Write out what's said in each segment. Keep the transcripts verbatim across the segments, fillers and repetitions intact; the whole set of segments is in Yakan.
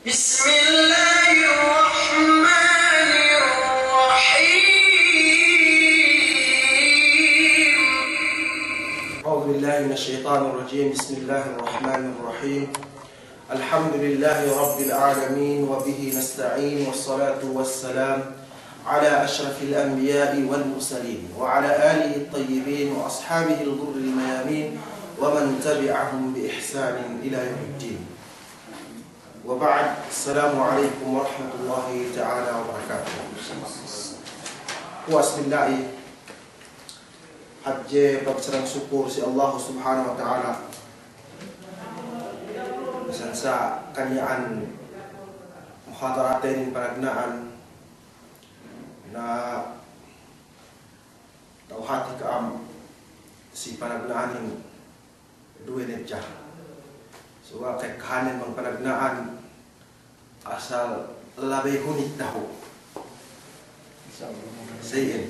بسم الله الرحمن الرحيم. أعوذ بالله من الشيطان الرجيم. بسم الله الرحمن الرحيم. الحمد لله رب العالمين، وبه نستعين، والصلاة والسلام على أشرف الأنبياء والمرسلين، وعلى آله الطيبين وأصحابه الغر الميامين، ومن تبعهم بإحسان إلى يوم الدين. وبعد، السلام عليكم ورحمة الله تعالى وبركاته. Puwas billahi, hadje pagsarang sukur si Allah Subhanahu wa Ta'ala. Bisan sa kaniya'an muhadaraten panagna'an na tawhati ka'am si panagna'anin duwe ne ja. Suwa ka'ekkahanen bang panagna'an asal labey hunit dahu'. Sa iyan.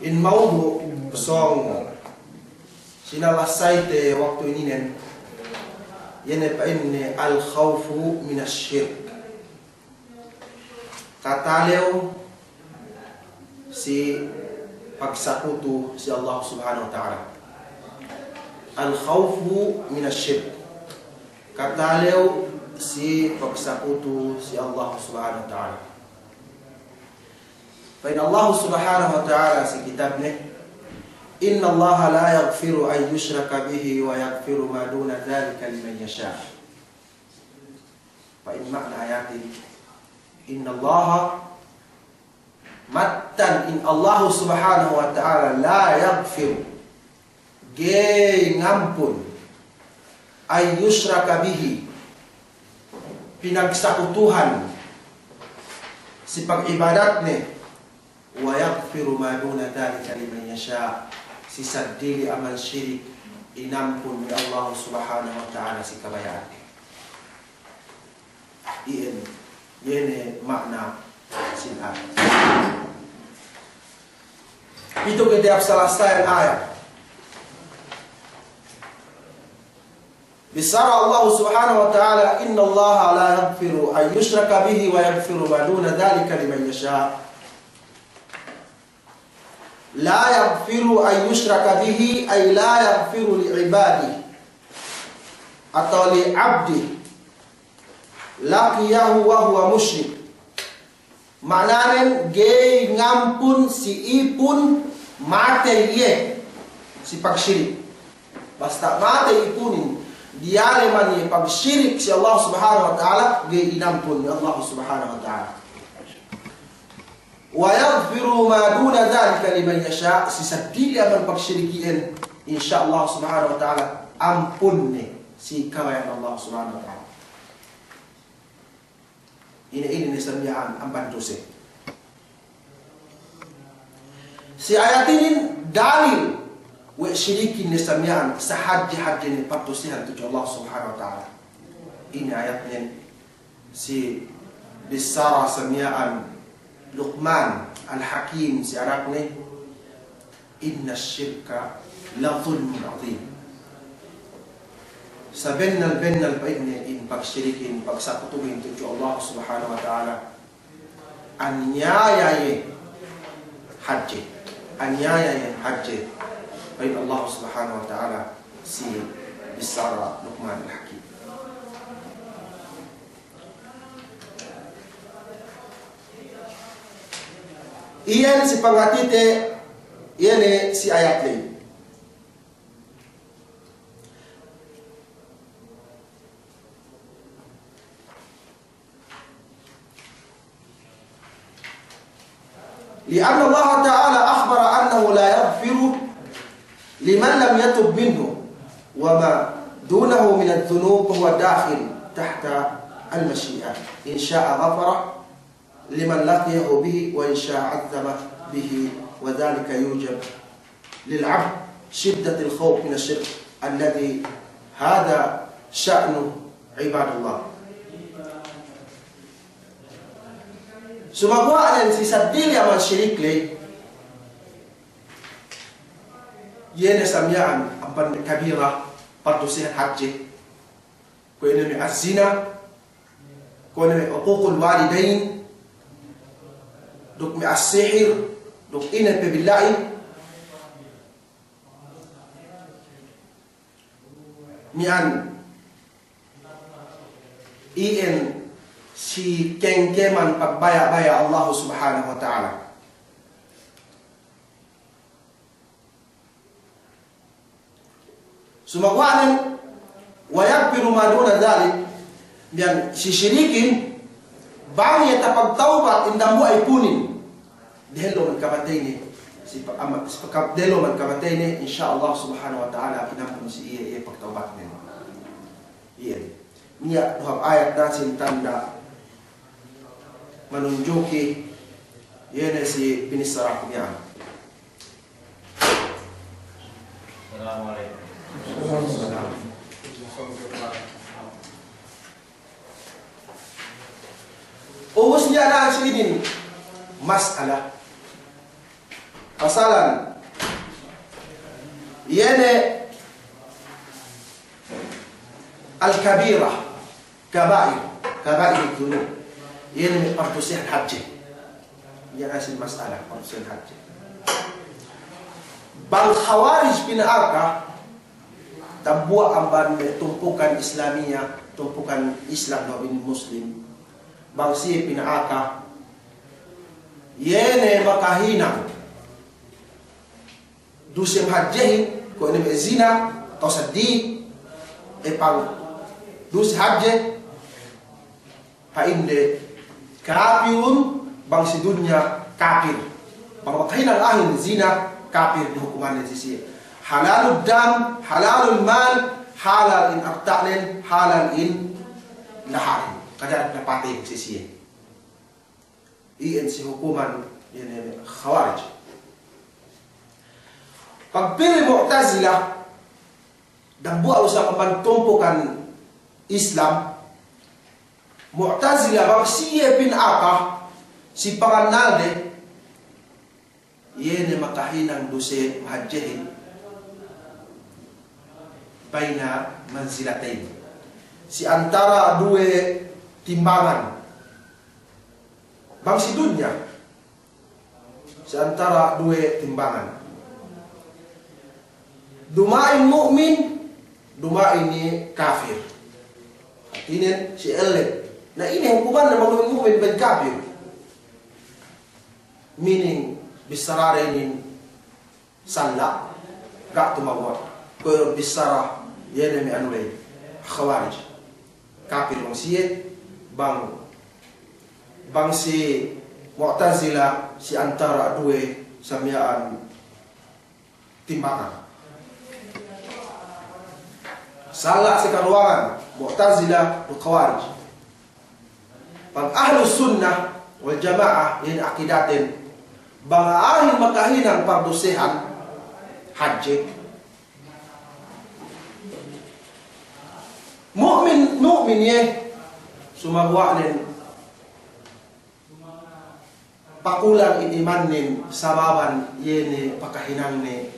In mawdu' sōng sinalasayte waktu ininen, iye ne pa'inne al-khawfu minash shirk. Katalew si pagsakutu si Allah Subhanahu wa Ta'ala. Al-khawfu minash shirk. Katalew si pagsakutu si Allah Subhanahu wa Ta'ala. Pa'in Allah Subhanahu wa Ta'ala si kitabne, إن الله لا يغفر أن يشرك به ويغفر ما دون ذلك لمن يشاء. Pa'in ma'na ayatin, إن الله, mattan in Allah Subhanahu wa Ta'ala, لا يغفر, ga'i ngampun, أن يشرك به, pinagsakutuhan si pag'ibadatne, ويغفر ما دون ذلك لمن يشاء, si seddili amal sirik, inampun we' Allah Subhanahu wa Ta'ala si kabaya'an. Iyan, iye ne ma'na sin ayat. Itu kite hap salasayan ayat. Bissara Allah Subhanahu wa Ta'ala, إن الله لا يغفر أن يشرك به ويغفر ما دون ذلك لمن يشاء. لا يغفر أن يشرك به، أي لا يغفر لعباده, atawa لعبد لقيه وهو مشرك. Ma'nanen, ga'i ngampun si ipun matey iye si pagsirik. Basta matey ipunin, diyaleman iye pagsirik si Allah Subhanahu wa Ta'ala, ga'i inampun we' Allah Subhanahu wa Ta'ala. ويغفر ما دون ذلك لمن يشاء, si seddili amal pagsirik iyan, insya Allah Subhanahu wa Ta'ala, ampunne si kabaya'an Allah Subhanahu wa Ta'ala. Ine, ine ne sa miya'an amban duse. Si ayat inin dalil we' sirikin ne sa miya'an, sahadje-hadje ne padusehan tudju Allah Subhanahu wa Ta'ala. Ine ayatnen si bissara sa miya'an Luqman Al-Hakim si anakne, إن الشرك لظلم عظيم. Sabennal-bennal pa'inne in pagsirikin, pagsakutuhin tudju Allah Subhanahu wa Ta'ala, aniyaya iye hadje. Aniyaya iye hadje. Pa'in Allah Subhanahu wa Ta'ala si bissara Luqman Al-Hakim. Iyan si pangatite, iyan ne si ayat ley. لأن الله تعالى أخبر أنه لا يغفر لمن لم يتب منه، وما دونه من الذنوب فهو داخل تحت المشيئة، إن شاء غفر لمن لقيه به وإن شاء عذب به، وذلك يوجب للعبد شدة الخوف من الشرك الذي هذا شأنه عباد الله. Sumaguwa' nen si seddili amal sirik ley, iye ne sa miya'an amban kabira, padusehan hadje. Kuwe' ne me' az-zina, Kuwe' ne me' uququl walidayn, duk me' as-sihir, duk ine pe billahi. Miya'an iyan si kengkeman pagbaya'-baya' Allah Subhanahu wa Ta'ala. Sumaguwa' nen, wa yaghfiru ma duna dhalik, miya'an si sirikin, bang iye tapagtawbat in dambuwa' ipunin. Dehellu man kamateyne, si pa-, ama-, si pa-, dehellu man kamateyne, insya Allah Subhanahu wa Ta'ala, inampun si iye, iye pagtawbatnen. Iye. Niya' du hap ayat nasin tanda' manunjuki, iye ne si binissaraku miya'an. Assalamu alaikum. Ubus niya' na si inin mas'ala. Pasalan, iye ne al-kabira, kaba'ir, kaba'ir dhunub. Iye ne me' pardusehan hadje. Iye ne si mas'ala pardusehan hadje. Bang Khawarij pina'aka, dambuwa' amban me' tumpukan Islamiya, tumpukan Islam, no, bin Muslim. Bang siye pina'aka, iye ne makahinang duse mahadjehin, kuwe' ne me' zina, atawa seddili, e, pang duse hadje, pa'inde kapirun, bang si dunya kapir. Bang makahinang ahin zina, kapir du hukumannen si siye. Halalud dam, halalul mal, halal in arta'nen, halal in lahanen. Kada' napatey si siye. Iyan si hukuman, iye ne Khawarij. Pagpī Mu'tazila, dambuwa' du sa' amban tumpukan Islam, Mu'tazila bang siye pina'aka si pangannalde, iye ne makahinang duse mahadjehin, baina manzilatayn. Si antara' duwe timbangan. Bang si dunya, si antara' duwe timbangan. Duma'in mu'min, duma'in kafir. Hātinen si ellet. Na ine hukumannen bang duma'in mu'min, duma'in kafir? Meaning, bissarade inin salla', ga' tumawa'. Kuwe' bissara, iye ne me' anu ley, Khawarij. Kapir bang siye, bang, bang si Mu'tazila si antara' duwe samiya'an timbangan. Salla' si kaduwangan, Mu'tazila duk Khawarij. Bang Ahlus Sunnah wal Jama'ah, iyan akidaten, bang a'ahin makahinang pardusehan hadje, mu'min, mu'min iye, sumaguwa'nen pakulang in imannen sababan iye ne pakahinangne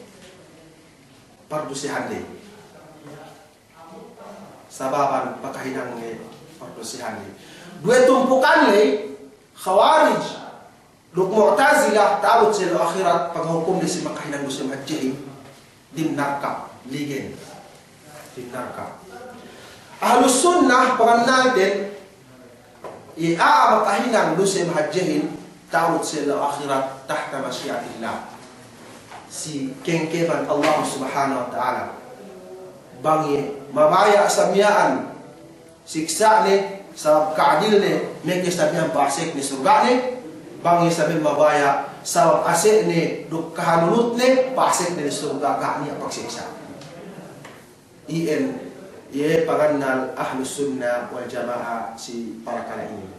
pardusehan ley. Sababan pakahinangne pardusehan ley. Duwe tumpukan ley, Khawarij duk Mu'tazila, ta'abut si ellew ahirat, paghukum de si makahinang duse mahadjehin, diyalem narka', ligen diyalem narka'. Ahlus Sunnah, pangannalten, iye a'a makahinang duse mahadjehin, ta'abut si ellew ahirat, tahta mashi'atillah. Si kengkeman Allah Subhanahu wa Ta'ala. Bang iye mabaya' samiya'an siksa'ne, sabab ka'adilne, meke samiya'an pa'asekne surga'ne, bang iye samiya'an mabaya', sabab asekne, duk kahanunutne, pa'asekne surga', ga' niya' pagsiksa'. Iyan, iye pangannal Ahlus Sunnah wal Jama'ah si parakala' inin.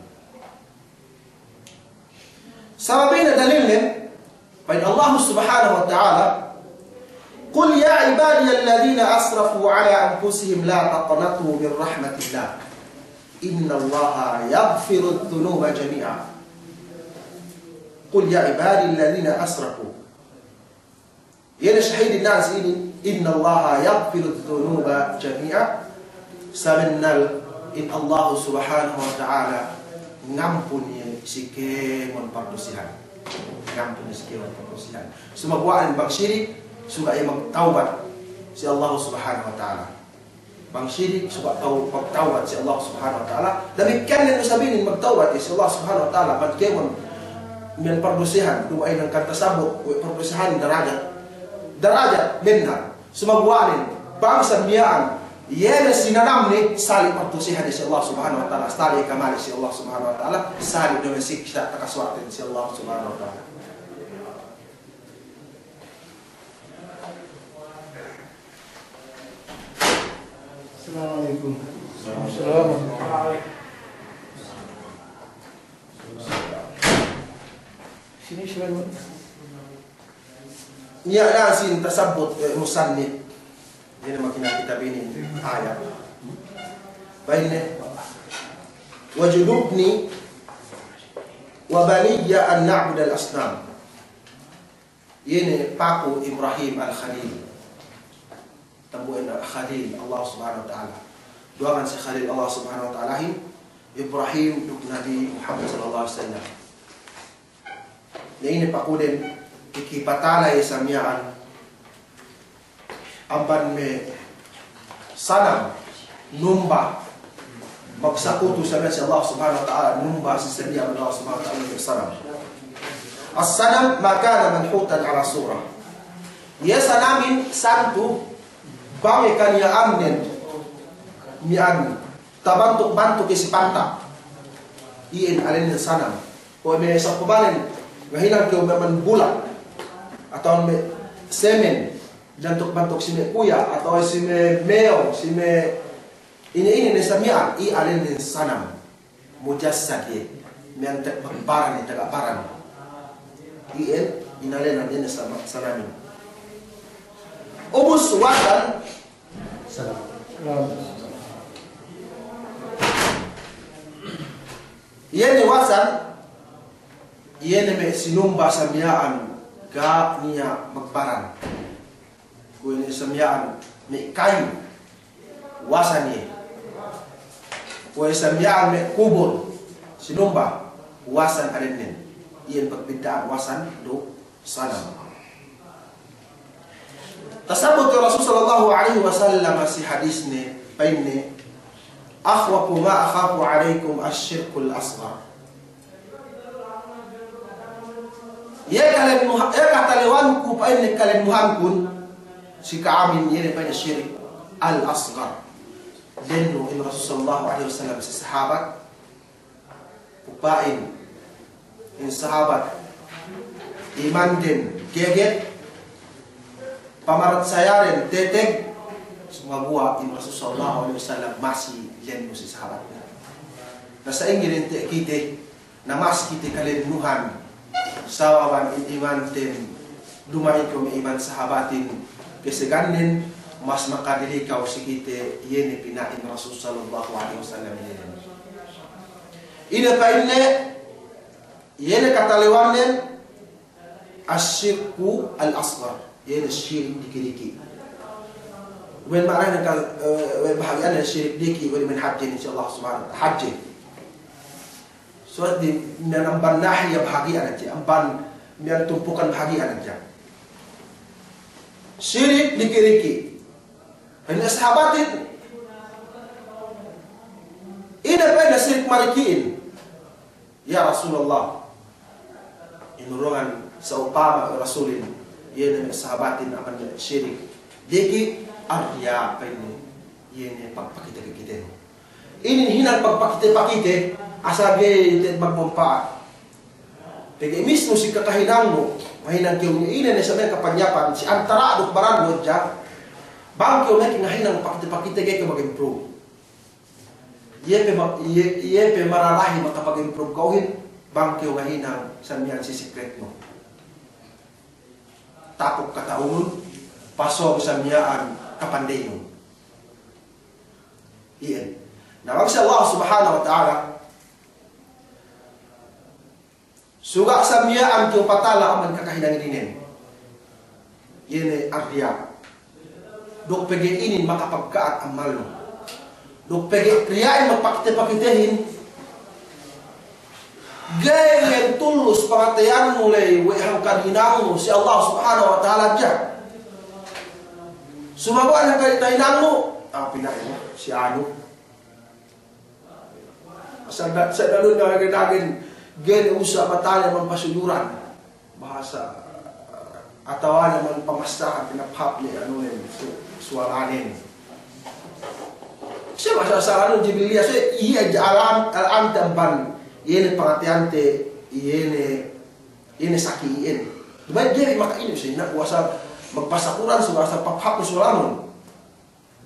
Sabab ine dalilnen, pa'in Allah Subhanahu wa Ta'ala, "Qul ya ibadiyalladhina asrafu ala anfusihim la taqnatu min rahmatillah. Innallaha yaghfirudh dhunuba jami'a." Qul ya ibadiyalladhina asrafu. Iye ne shahidin nasi inin, "Innallaha yaghfirudh dhunuba jami'a." Sabennal In Allahu Subhanahu wa Ta'ala ngampun iye si kēmon pardusihan. Ngampun iye si kēmon pardusihan. Sumaguwa' in bang sirik, suga' iye magtawbat si Allahu Subhanahu wa Ta'ala. Bang sirik, suga' tau-, magtawbat si Allahu Subhanahu wa Ta'ala. Damikkiyan ne du isab inin magtawbat iye si Allahu Subhanahu wa Ta'ala. Bang kēmon miya'an pardusihan, duma'in hangkan tasabut, we' pardusihan darajat. Darajat, bennal. Sumaguwa' inin, bang sa miya'an, iye ne sinanamne, sali' pardusihan si Allah Subhanahu wa Ta'ala, sali' kamali si Allah Subhanahu wa Ta'ala, sali' duma'in siksa' takasuwa'ten si Allah Subhanahu wa Ta'ala. Assalamu alaikum. Assalamu alaikum. Sini, silakan. Niya' na sin tasabut, eh, musannif. Iye ne makina kitab inin ayat. Pa'inne, "Wajnubni wa baniya an na'budal asnam." Iye ne paku Ibrahim Al-Khalil. Dambuwa' in Khalil Allah Subhanahu wa Ta'ala. Duwangan si Khalil Allah Subhanahu wa Ta'alahin, Ibrahim duk Nabi Muhammad sallallahu alaihi wasallam. Na ine pakuden, ikipatala iye sa miya'an amban me' sanam, numba, magsakutu sa miya'an si Allah Subhanahu wa Ta'ala, numba si sa miya'an Allah Subhanahu wa Ta'ala me' sanam. As-sanam ma kana manhutan ala surah. Iye sanamin santu bang iye kaniya'annen miya'an tabantuk-bantuk iye si panta'. Iyan ēnnen sanam. Kuwe' me' sakubanen, ngahinang kew me' man bulak, atawa me' semen, bantuk-bantuk si me' kuya', atawa si me' meong, si me' ine-ine ne sa miya'an, iye ēnnen sanam. Mujassad iye, miya'an taga baran, taga baran. Iyan, inēnan iye ne sa-, sanamin. Ubus wasan, Salam. Iye ne wasan, iye ne me' sinumba sa miya'an ga' niya' magbaran. Kuwe' ne sa miya'an me' kayu, wasan iye. Kuwe' sa miya'an me' kubul, sinumba, wasan ēnnen. Iyan pagbidda'an wasan duk sanam. Tasabut we' Rasul sallallahu alaihi wasallam si hadisne, pa'inne, "Akhwafu ma akhafu alaikum ash-shirkul asghar." Iye kalennuha-, iye katalewanku, pa'inne, kalennuhankun si ka'amin, iye ne pa'inne shirik al-asghar. Lennu in Rasul sallallahu alaihi wasallam si sahabat, Upa'in, in sahabat, imanden geget, pamaratsayaden teteg, sumaguwa' in Rasul sallallahu alaihi wasallam masi lennu si sahabatne. Na sa'ingge dente' kite, na masi kite kalennuhan, sababan in imanten, duma'in kew me' iman sahabatin, kesegannen, mas makadili kew si kite, iye ne pina'in Rasul sallallahu alaihi wasallam iye ne. Ine pa'inne, iye ne katalewannen, ash-shirku al-asghar, iye ne shirik diki'-diki'. Wen ma'ananen kal-, eh, wen bahagi'annen shirik diki', wen men hadje, insya Allah subhanahu wa ta'ala, hadje. So, di, miya'an amban nahiya bahagi'an hadja, amban miya'an tumpukan bahagi'an hadja. Shirik diki'-diki'. Ine sahabatin, ine pa'inne shirik mariki'in? Ya Rasulullah, inurungan sa'upama Rasulin, iye ne me' sahabatin amban shirik diki', ar-riya', pa'inne, iye ne pagpakite-pakite. Inin hinang pagpakite-pakite, asal ga'i te'ed magmumpa'at. Pegge' mismu si kakahinangnu, mahinang kew ine-ine ne sa me' kapanyapan, si antara' duk barannu hadja, bang kew me' ngahinang pakite-pakite ga'i kew mag-improve. Iye pe ma-, iye, iye pe mararahi makapag-improve ka'uhin, bang kew ngahinang sa miya'an si sikretnu. Tapuk kata'uhun, pasōng sa miya'an kapandeynun. Iyan. Na bang si Allah Subhanahu wa Ta'ala, suga' sa miya'an kew patala amban kakahinang inin. Iye ne ar-riya'. Duk pegge' inin makapagka'at amalnu. Duk pegge' riya'in magpakite-pakitehin, ga'i iyan tulus pangateyannu ley we' hangkan hinangnu si Allah Subhanahu wa Ta'ala hadja. Sumaguwa' hangkan hinangnu, ah, pina'in si anu. Asal da-, sa' dalun na lagi dagin, ga'i ne usa' matane magpasujuran. Bahasa, atawa ne magpamasahan, pinapahāp ne anunen, su-, suwalanen. Siye bahasa, asal anu jibiliya, siye iye hadja ala'an, ala'ante amban, iye ne pangateyante, iye ne, iye ne saki iyan. Duma'in ga'i maka'inu siye, na, asal magpasakuran, su-, asal papahāp ne suwalanen.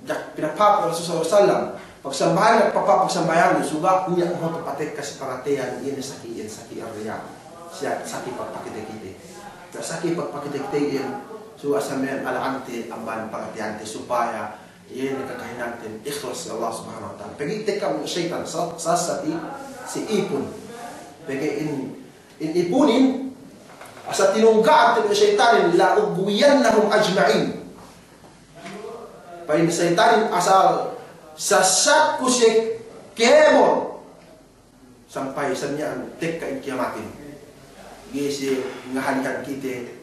Jak pinapahāp Rasul sallallahu alaihi wasallam, pagsambahayang, pinapahāp pagsambahayang, suga' niya' mahutu patekka si pangateyan, iye ne saki, iye ne saki ar-riya', si-, saki pagpakite-kite. Na saki pagpakite-kite iyan, suga' sa miya'an ala'ante amban pangateyante supaya iye ne kakahinangten ikhlas si Allah Subhanahu wa Ta'ala. Pegge' tekka we' seyitan, sa-, sasati si ipun. Pegge' in, in ipunin, asal tinungga'an te we' seyitanin, لأغوينهم أجمعين. Pa'in seyitanin asal sasatku siye kēmon sampay sa miya'an tekka in kiyamatin. Ga'i siye ngahalihan kite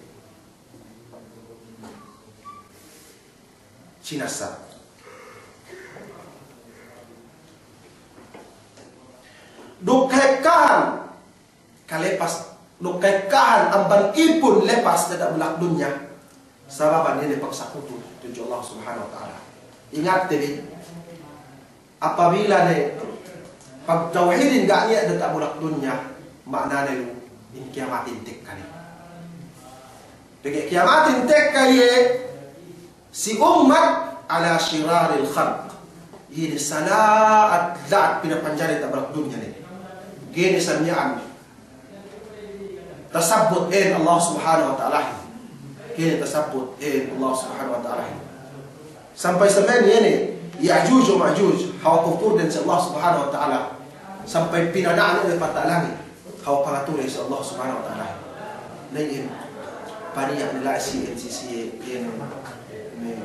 sinasa. Duk kahekkahan kalepas, duk kahekkahan amban ipun lepas diyata' bulak dunya. Sababan iye ne pagsakutu tudju Allah Subhanahu wa Ta'ala. Ingatte bi, apabila ne pagtawhidin ga' niya' diyata' bulak dunya, ma'nane lu in kiyamatin tekka ne. Pegge' kiyamatin tekka iye si ummat على شرار الخلق. Iye ne sala'at-la'at pinapanjari diyata' bulak dunya ne. Ga'i ne sa miya'an tasabbut en Allah Subhanahu wa Ta'alahin. Ga'i ne tasabbut en Allah Subhanahu wa Ta'alahin. Sampay sa miya'an iye ne Ya'juj wa Ma'juj, hawal kufurden si Allah Subhanahu wa Ta'ala. Sampay pinana'an ne pata' langit. Hawal pangature si Allah Subhanahu wa Ta'ala. Na iyan, paniya' ne la'i si iyan si siye, iyan me'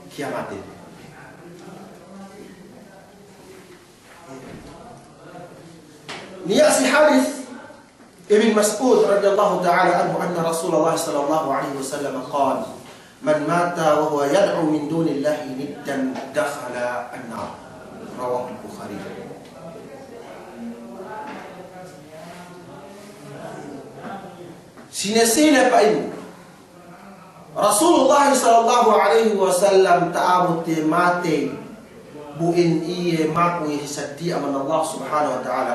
kiyamatin. Niya' si hadis Ibn Mas'ud radiyallahu ta'ala anhu anna Rasulullah sallallahu alaihi wasallam qala, من مات وهو يدعو من دون الله ندا دخل النار. رواه البخاري. Sine-sine pa'in Rasulullah sallallahu alaihi wasallam ta'abut te matey bu in iye maku iye si saddi amban Allah Subhanahu wa Ta'ala.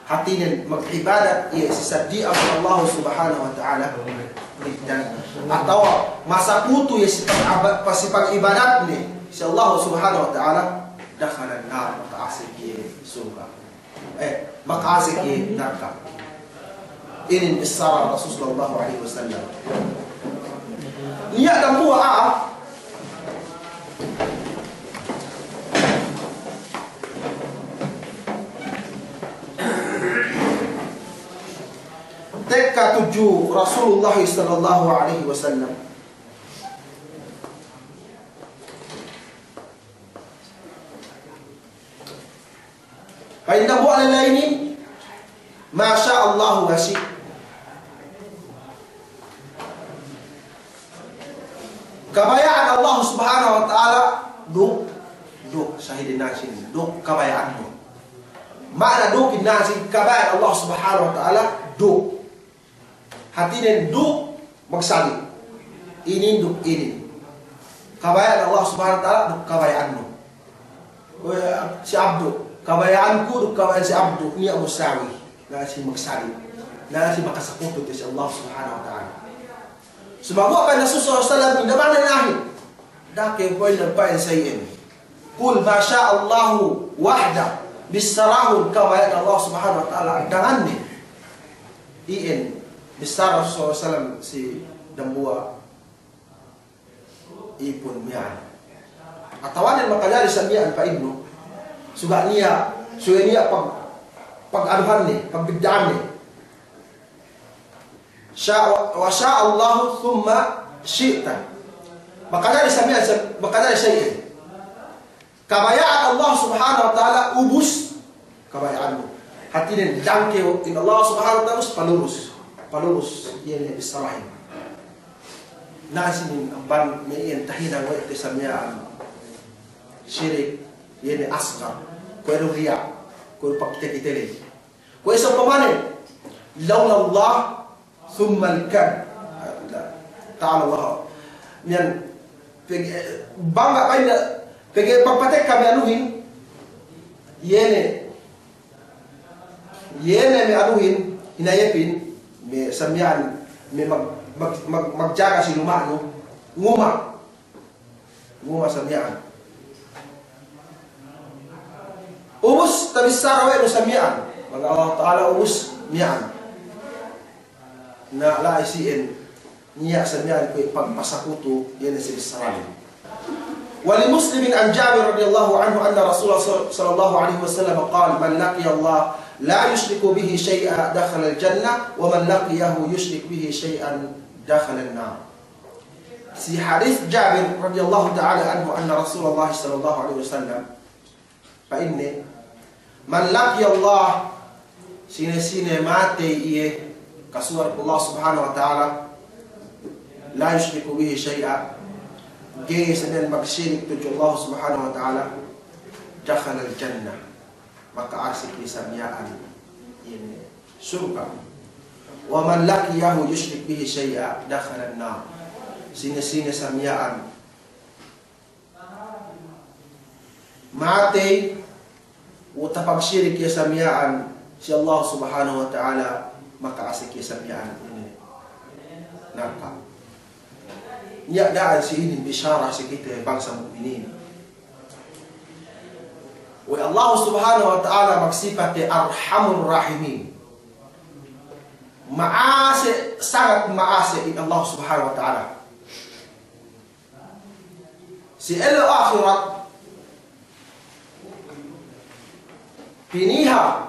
Hātinen mag'ibadat iye si saddi amban Allah Subhanahu wa Ta'ala, niddan, atawa masakutu iye si pag'aba-, si pag'ibadatne si Allah Subhanahu wa Ta'ala, dakhalan nar, maka'asek iye surga'. Eh, maka'asek iye narka'. Inin bissara Rasul sallallahu alaihi wasallam. Niya' dambuwa' a'a tekka tudju Rasulullah sallallahu alaihi wasallam. Pa'in dambuwa' lella inin, ما شاء الله وشئت. Kabaya'an Allah Subhanahu wa Ta'ala duk, duk, sahidin nasin, duk kabaya'annu. Ma'ana duk in nasin, kabaya'an Allah Subhanahu wa Ta'ala duk. Hātinen duk magsali'. Inin duk inin. Kabaya'an Allah Subhanahu wa Ta'ala duk kabaya'annu. We', si Abdu, kabaya'anku duk kabaya'an si Abdu, niya' musawi. Na si magsali'. Na si makasakutu si Allah Subhanahu wa Ta'ala. Sumaguwa' pa'in Rasul sallallahu alaihi wasallam, inda ma'ana nahi. Da'a ke po'in pa'in sa iyan. قل ما شاء الله وحده. Bissarahun kabaya'an Allah Subhanahu wa Ta'ala danganne. Iyan, bissara Rasul sallallahu alaihi wasallam si dambuwa' ipun miya'an. Atawa ne makajari sa miya'an pa'innu. Suga' niya', suga' niya' pag-, pag-anuhanne, pagbidda'anne. Sha-, wa, wa sha Allahu thumma shi'ta. Makajari sa miya'an, sa-, makajari sa iyan. Kabaya'an Allah Subhanahu wa Ta'ala ubus kabaya'annu. Hātinen dangkew in Allah Subhanahu wa Ta'ala ubus palurus. Palurus iye ne bissarahin. Na sinin amban me' iyan tahinang we' te sa miya'an sirik iye ne asgar. Kuwe' du riya', kuwe' du pagkite-kite ley. Kuwe' sa upamanen, lawla Allah thumma al-kadhib. Ta'ala Allah. Miya'an, pegge', bang ga' pa'in, pegge' pagpatekka me' anuhin, iye ne, iye ne me' anuhin, hinayepin, me' sa miya'an, me' mag-, mag-, mag-, magjaga si luma'nu, nguma'. Nguma' sa miya'an. Ubus tabissara we' nu sa miya'an. Bang Allah Ta'ala ubus miya'an. Na la'i si'in niya' sa miya'an kuwe' pagpasakutu iye ne si bissarahin. ولمسلم عن جابر رضي الله عنه أن رسول الله صلى الله عليه وسلم قال: من لقي الله لا يشرك به شيئا دخل الجنة، ومن لقيه يشرك به شيئا دخل النار. Si hadis Jabir radiyallahu ta'ala anhu anna Rasulullah sallallahu alaihi wasallam, pa'inne, "Man laqiya Allah," sine-sine matey iye kasuwar Allah Subhanahu wa Ta'ala, "la yushriku bihi shay'a," ga'i siye magsirik tudju Allah Subhanahu wa Ta'ala, "dakhalal jannah," maka'asek iye sa miya'an iye ne surga'. "Wa man laqiyahu yushrik bihi shay'a dakhalan nar." Sine-sine sa miya'an matey, we' tapagsirik iye sa miya'an si Allah Subhanahu wa Ta'ala, maka'asek iye sa miya'an iye ne narka'. Niya' da'an si inin bisara si kite bangsa mu'minin. We' Allah Subhanahu wa Ta'ala magsipat iye Arhamur Rahimin. Ma'ase', sangat ma'ase' in Allah Subhanahu wa Ta'ala. Si ellew ahirat, piniha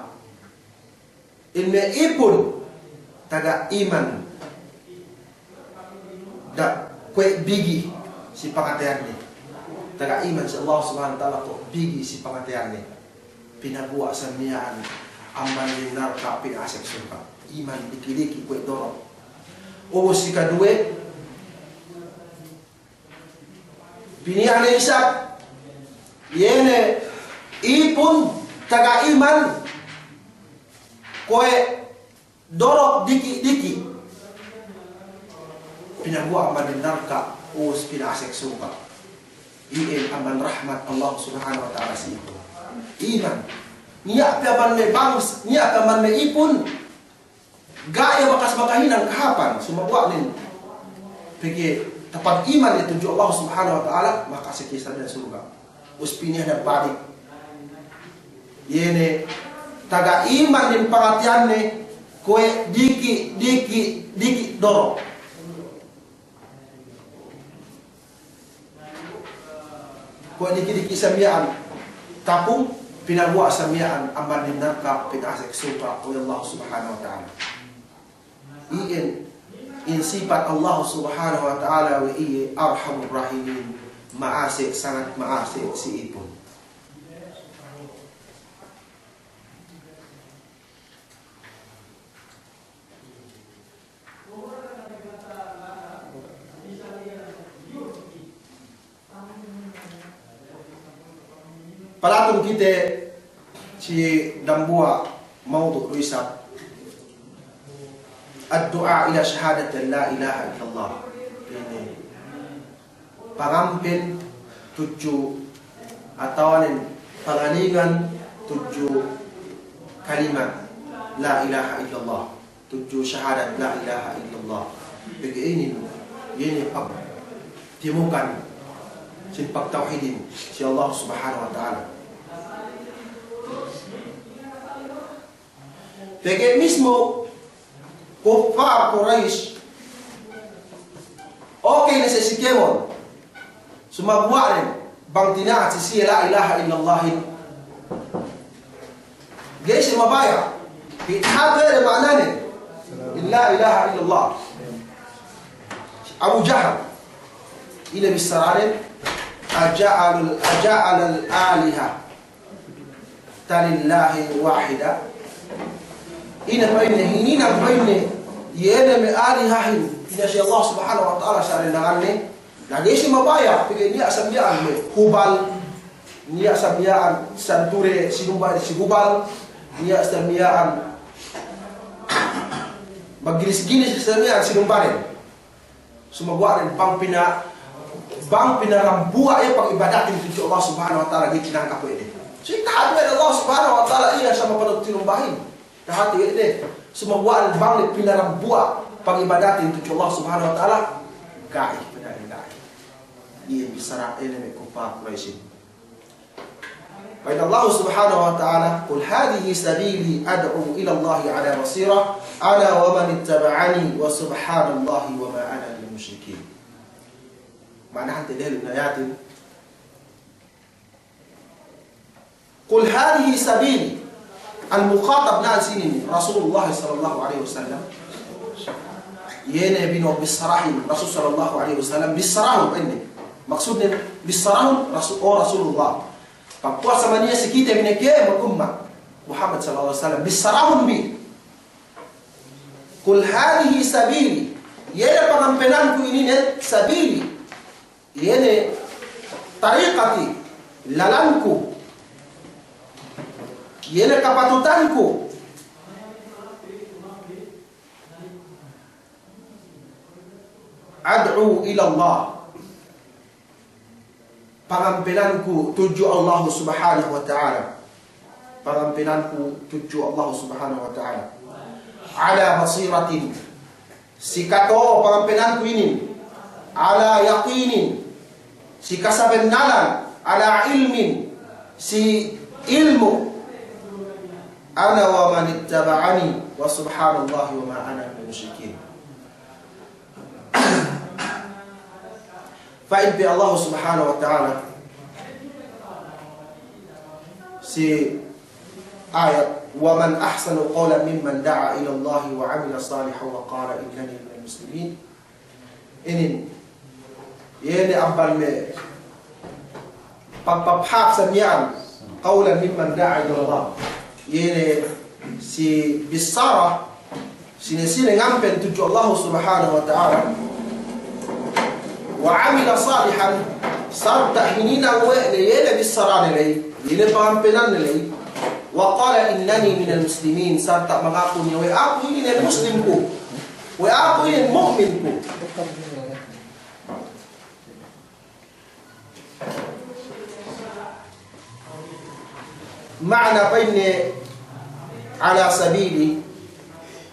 in me' ipun taga iman, da' kuwe' bigi si pangateyanne. Taga iman si Allah Subhanahu wa Ta'ala kuwe' bigi si pangateyanne. Pinaguwa' sa miya'an amban narka', pina'asek surga'. Iman diki'-diki' kuwe' doro'. Ubus si kaduwe, piniha ne isab, iye ne ipun taga iman, kuwe' doro' diki'-diki'. Pinaguwa' amban narka', ubus pina'asek surga'. Iyan amban rahmat Allah Subhanahu wa Ta'ala si ipun. Iman. Niya' pe amban me' bangs-, niya' pe amban me' ipun. Ga'i bakas makahinang kahāpan, sumaguwa' inin. Pegge' tapag iman iye tudju Allah Subhanahu wa Ta'ala, maka'asek iye sa miya'an surga'. Ubus piniha ne balik. Iye ne taga iman inin pangateyanne, kuwe' diki', diki', diki' doro'. Kuwe' diki'-diki' sa miya'an tapung, pinaguwa' sa miya'an amban narka', pina'asek surga' we' Allah Subhanahu wa Ta'ala. Iyan in sipat Allah Subhanahu wa Ta'ala we' iye Arhamur Rahimin, ma'ase', sangat ma'ase' si ipun. Palatun kite si dambuwa' mawdu' du isab, ad-du'a ila shahadati an la ilaha illallah. Inin pangampen tudju atawa nen pangalingan tudju kalimat la ilaha illallah, tudju shahadat la ilaha illallah. Pegge' inin, iye ne pagtimukan sin pagtawhidin si Allah Subhanahu wa Ta'ala. Pegge' mismu kuffar Quraysh, okey ne siye si kēmon, sumaguwa' ne bang tina'at si siye la ilaha illallahin, ga'i siye mabaya'. Hāti ne ma'ananen la ilaha illallah. Abu Jahal, ine bissaranen? أجعل، أجعل الآلهة لله واحدة. Ine pa'inne, hininang pa'inne, iye ne me' alihahin, ine si Allah Subhanahu wa Ta'ala sa' ne danganne, na ga'i si mabaya', pegge' niya' sa miya'an me' Hubal, niya' sa miya'an santure sinumba si Hubal, niya' sa miya'an magginis-ginis sa miya'an sinumbanen. Sumaguwa' ne bang pina-, bang pinarambuwa' iye pag'ibadatin tudju Allah Subhanahu wa Ta'ala, ga'i tinangkap we' de. Sa'ingge tahati we' de Allah Subhanahu wa Ta'ala iye sa mapatut tinumbahin. Tahati we' de. Sumaguwa' ne bang ne pinarambuwa' pag'ibadatin tudju Allah Subhanahu wa Ta'ala, ga'i, ga'i, ga'i. Iye bissara ine me' kuffar Quraisyin. Pa'in Allah Subhanahu wa Ta'ala, قل هذه سبيلي أدعو إلى الله على بصيرة أنا ومن اتبعني وسبحان الله وما أنا من المشركين. Ma'ana hāti dahil ayatin. قل هذه سبيلي. Al-mukhatab na'an sinin Rasulullah sallallahu alaihi wasallam. Iye ne bino'o bissarahin Rasul sallallahu alaihi wasallam, bissarahun pa'inne. Maksudne bissarahun Rasul, o Rasulullah. Pagpuwas sa maniya si kite bi ne ke mag-ummat Muhammad sallallahu alaihi wasallam, bissarahun bi. قل هذه سبيلي. Iye ne pangampenanku inin, sabili. Iye ne tariqati, lalanku. Iye ne kapatutanku. أدعو إلى الله. Pangampenanku tudju Allah Subhanahu wa Ta'ala. Pangampenanku tudju Allah Subhanahu wa Ta'ala. على بصيرة. Si kato'o pangampenanku inin. على يقين. Si kasabennalan. على علم. Si ilmu'. أنا ومن اتبعني وسبحان الله وما أنا من المشركين. Pa'in pe Allah Subhanahu wa Ta'ala si ayat, ومن أحسن قولا ممن دعا إلى الله وعمل صالحا وقال إنني من المسلمين. Inin, iye ne amban me' pagpapahāp sa miya'an, قولا ممن دعا إلى الله. Iye ne si bissara, sine-sine ngampen tudju Allah Subhanahu wa Ta'ala. وعمل صالحا, sarta' hininang we' ne iye ne bissarane ley, iye ne pangampenanne ley. وقال إنني من المسلمين, sarta' mangaku ne we' aku inin muslim ku. We' aku inin mu'min ku. Ma'ana pa'inne على سبيل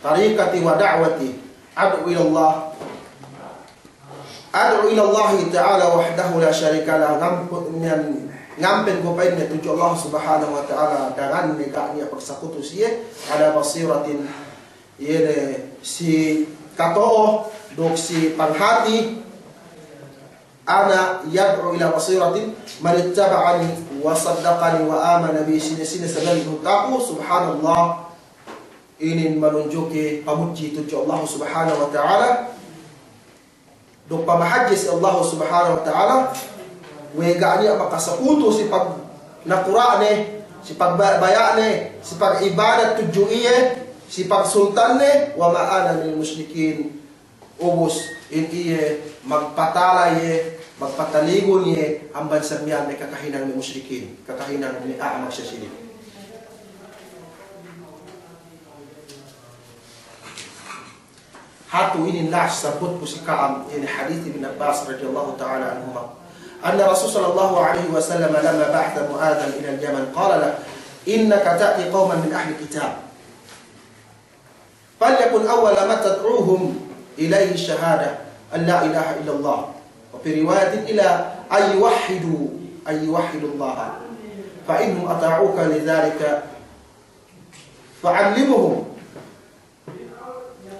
طريقتي ودعوتي أدعو إلى الله، أدعو إلى الله تعالى وحده لا شريك له. Ngamp-, ngan-, ngampen ku pa'inne tudju Allah Subhanahu wa Ta'ala danganne ga' niya' pagsakutu siye, على بصيرة, iye ne si kato'o duk si panghati. أنا يدعو إلى بصيرة من اتبعني وصدقني وآمن بي, sine-sine sagalli nuhut aku, subhanallah, inin manunjuki pamudji tudju Allah Subhanahu wa Ta'ala, duk pamahadje si Allah Subhanahu wa Ta'ala, we' ga' niya' makasakutu si pagnakura'ne, si pagbaya'ne, si pag'ibadat tudju iye, si pagsultanne, وما أنا من المشركين. Ubus in iye magpatala iye, magpataligun iye amban sa miya'an me' kakahinang me' musyrikin, kakahinang me' a'a magsisirik. Hatu inin la'i sabbutku si ka'am, inin hadis Ibn Abbas radiyallahu ta'ala anhuma. أن الرسول صلى الله عليه وسلم لما بعث معاذا إلى اليمن قال له: إنك تأتي قوما من أهل الكتاب. فليكن أول ما تدعوهم إليه شهادة أن لا إله إلا الله، وفي رواية إلى أن يوحدوا، أن يوحدوا الله، فإنهم أطاعوك لذلك فعلمهم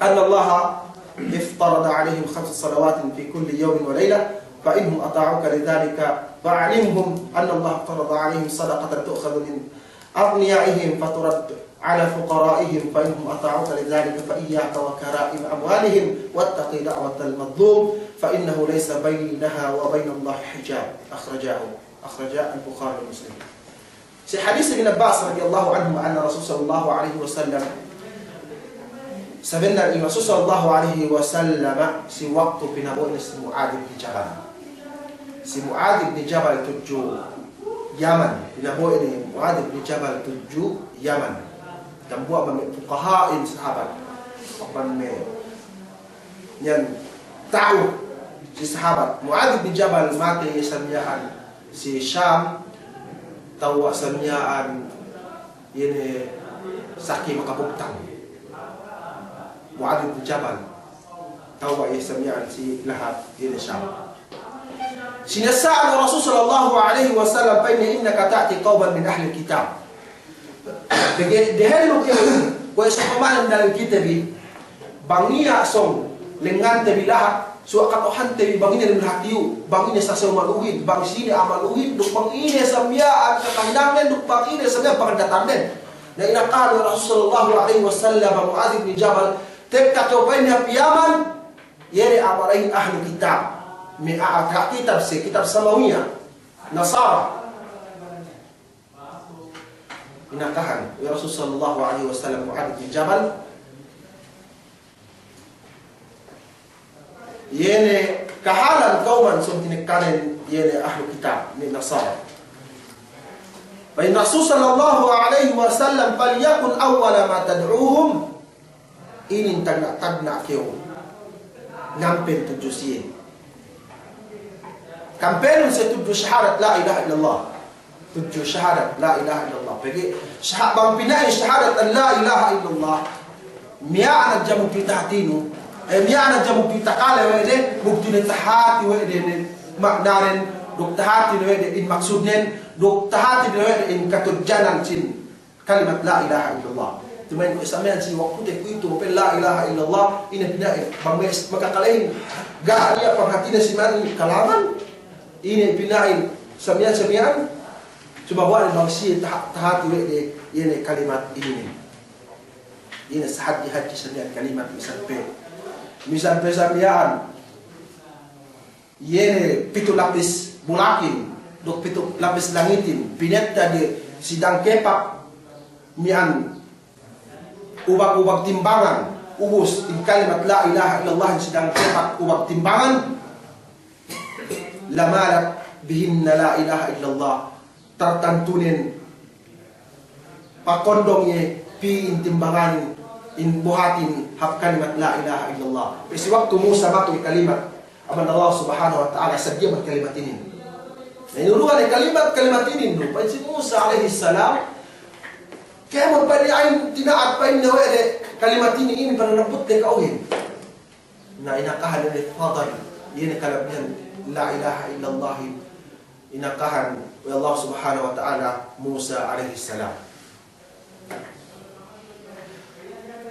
أن الله افترض عليهم خمس صلوات في كل يوم وليلة، فإنهم أطاعوك لذلك فأعلمهم أن الله افترض عليهم صدقة تؤخذ من أغنيائهم فترد على فقرائهم، فإن هم أطاعوك لذلك فإياك وكرائم أموالهم، واتق دعوة المظلوم، فإنه ليس بينها وبين الله حجاب. أخرجاه، أخرجاه البخاري ومسلم. Si hadis Ibn Abbas radiyallahu anhuma anna Rasul sallallahu alaihi wasallam, sabennal in Rasul sallallahu alaihi wasallam, si waktu pinabo'ne si Mu'adh ibn Jabal. Si Mu'adh ibn Jabal tudju Yaman, pinabo'ne Mu'adh ibn Jabal tudju Yaman. Dambuwa' bang me' fuqaha'in sahabat, bang me' niyan ta'u si sahabat. Mu'adh ibn Jabal matey sa miya'an si Sham, tewwa' sa miya'an iye ne saki makabugtang. Mu'adh ibn Jabal, tewwa' iye sa miya'an si lahat iye ne Sham. Sinessa'an we' Rasul sallallahu alaihi wasallam, pa'inne, إنك تأتي قوما من أهل الكتاب. Pegge' dehellu kew kuwe' sōng pama'in diyalem kitabi, bang niya' sōng lengngante bi lahat, suwa' kata'uhante bi bang ine dem lahat iyu, bang ine sasew maluhin, bang sine a'a maluhin, duk bang ine sa miya'an kakahinangnen, duk bang ine sa miya'an pangaddatanden. Na inakahan we' Rasul sallallahu alaihi wasallam Mu'adh ibn Jabal, tekka kew, pa'inne, hap Yaman, iye ne a'a marahin ahlu kitab, me' a'a taha' kitab siye, kitab Samawiyah, Nasara. Inakahan we' Rasul sallallahu alaihi wasallam Mu'adh bin Jabal, iye ne kahalan kawman sōng tinekkanen, iye ne ahlu kitab, me' Nasara. Pa'in Rasul sallallahu alaihi wasallam, فليكن أول ما تدعوهم. Inin tagna'-tagna' kew ngampen tudju siye. Kampenun siye tudju shahadat la ilaha illallah. Tudju shahadat la ilaha illallah. Pegge' shaha-, bang pina'in shahadat an la ilaha illallah, miya'an hadja mugtu tahatinu, eh, miya'an hadja mugtu takale we' de, mugtu ne tahati we' de ne ma'nanen, duk tahati ne we' de in maksudnen, duk tahati ne we' de in katudjanan sin kalimat la ilaha illallah. Duma'in kuwe' sa miya'an si waktute kuwe'itu, pa'in la ilaha illallah, ine pina'in, bang me' makakalehin, ga' niya' panghatine si miya'an kalaman, ine pina'in, sa miya'an, sa miya'an, sumaguwa' ne bang siye taha-, tahati we' de, iye ne kalimat inin. Iye ne sahadje-hadje sa miya'an kalimat, misal pe, misal pe sa miya'an, iye ne pitu lapis bulakin, duk pitu lapis langitin, pinetta de si dangkepak miya'an ubag-ubag timbangan, ubus in kalimat la ilaha illallah si dangkepak ubag timbangan, لمالت بهن لا إله إلا الله. Tartantunen pakondong iye pī in timbanganin, in buhatin hap kalimat la ilaha illallah. Pe si waktu Musa matu'u kalimat amban Allah Subhanahu wa Ta'ala, sadja amban kalimat inin. Na inurungan ne kalimat, kalimat inin du. Pa'in si Musa alayhis salam, kēmon pa'in, a'a tina'at pa'in ne we' de kalimat inin, inin pananabbut de ka'uhin. Na inakahan ne fadal, iye ne kalabbihan la ilaha illallah, inakahan we' Allah Subhanahu wa Ta'ala Musa alayhis salam.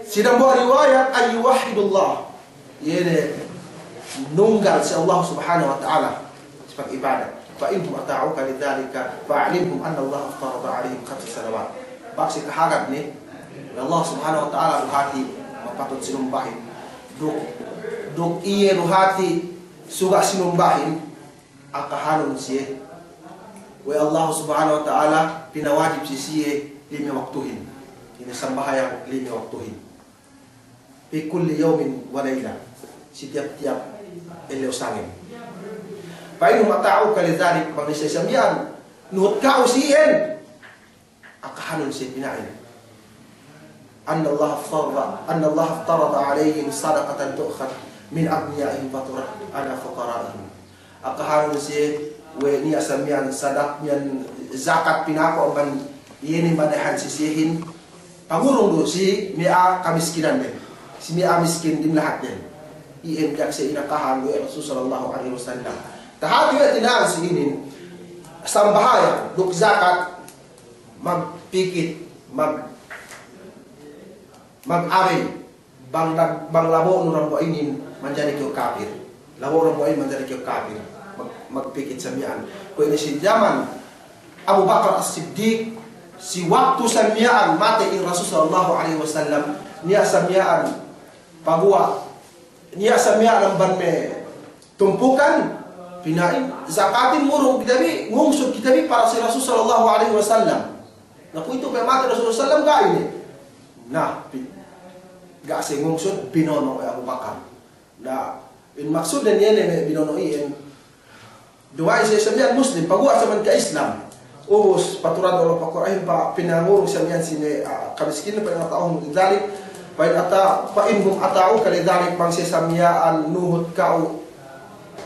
Si dambuwa' riwayat, أن يوحدوا الله, iye ne nunggal si Allah Subhanahu wa Ta'ala si pag'ibadat. فإن هم أطاعوك لذلك فأعلمهم أن الله افترض عليهم خمس صلوات. Bang si kahagad ne we' Allah Subhanahu wa Ta'ala du hati' mapatut sinumbahin, duk, duk iye du hati' suga' sinumbahin, akahanun siye we' Allah Subhanahu wa Ta'ala pinawajib si siye lime waktuhin. Ine sambahayang lime waktuhin. في كل يوم وليلة. Si tiyap-tiyap ellew sangem. فإن هم أطاعوك لذلك, bang ne siye sa miya'an nuhut ka'u si iyan, akahanun siye pina'in. أن الله افترض، أن الله افترض عليهم صدقة تؤخذ من أغنيائهم فترد على فقرائهم. Akahanun siye we' niya' sa miya'an sadak-, miya'an zakat pinako' amban iye ne manahan si siyehin, pangurung du si me' a'a kamiskinan den, si me' a'a miskin diyalem lahat den. Iyan diyalem siye inakahan we' Rasul sallallahu alayhi wasallam. Tahati we' tina'an si inin, sambahayang duk zakat, magpikit, mag-, mag-abey, bang lag-, bang labo'nu dambuwa' inin manjari kew kapir. Labo'nu dambuwa' inin manjari kew kapir. Mag-, magpikit sa miya'an. Kuwe' inin si jaman Abu Bakar As-Siddiq, Si waktu sa miya'an matey in Rasul sallallahu alaihi wasallam, niya' sa miya'an paguwa', niya' sa miya'an amban me' tumpukan, pina'in zakatin, ngurung kite bi, ngungsud kite bi para si Rasul sallallahu alaihi wasallam. Na kuwe'itu pe matey Rasul sallallahu alaihi wasallam, ga' ine. Na, pi-, ga' siye ngungsud, binono' we' Abu Bakar. Na, in maksudnen iye ne me' binono' iyan, duma'in siye sa miya'an Muslim, paguwa' sa miya'an ka-Islam. Ubus, paturad Allah Pakurahin, pa-, pinangurung sa miya'an si me', ah, kamiskinan, fa in ata'uka lidhalik, fa in ata-, fa in hum ata'uka lidhalik, bang siye sa miya'an nuhut ka'u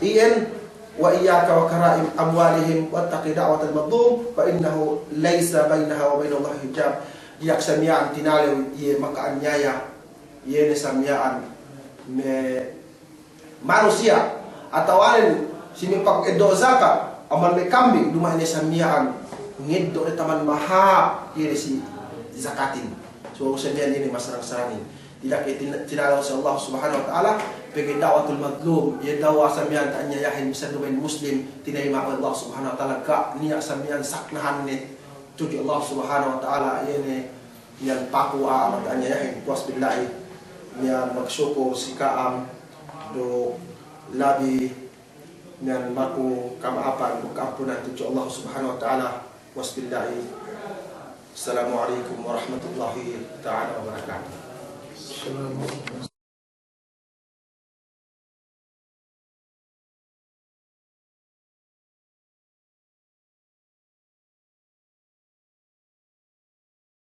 iyan, wa iyyaka wa kara'im amwalihim, wattaqi da'watal madlum, fa innahu laysa bainaha wa bainallahi hijab. Diyalem sa miya'an tinalew iye maka'aniyaya, iye ne sa miya'an me' manusiya', atawanen si me' pageddo' zakat, amban me' kambing, duma'in ne sa miya'an ngeddo' ne taman mahāp, iye ne si zakatin. So, sa miya'an iye ne masarang-sarangin. Tidak iye tin-, tinalew si Allah Subhanahu wa Ta'ala, pegge' da'watul madlum, iye da'wa sa miya'an ka'aniyayahin, bisan duma'in Muslim, tinayima' we' Allah Subhanahu wa Ta'ala, ga' niya' sa miya'an saknahanne tudju Allah Subhanahu wa Ta'ala, iye ne miya'an paku a'a maka'aniyayahin, puwas billahi, miya'an magsukur si ka'am, duk labi miya'an maku kama'apan duk ka'ampunan tudju Allah Subhanahu wa Ta'ala, puwas billahi. Assalamu alaikum warahmatullahi ta'ala wabarakatuh.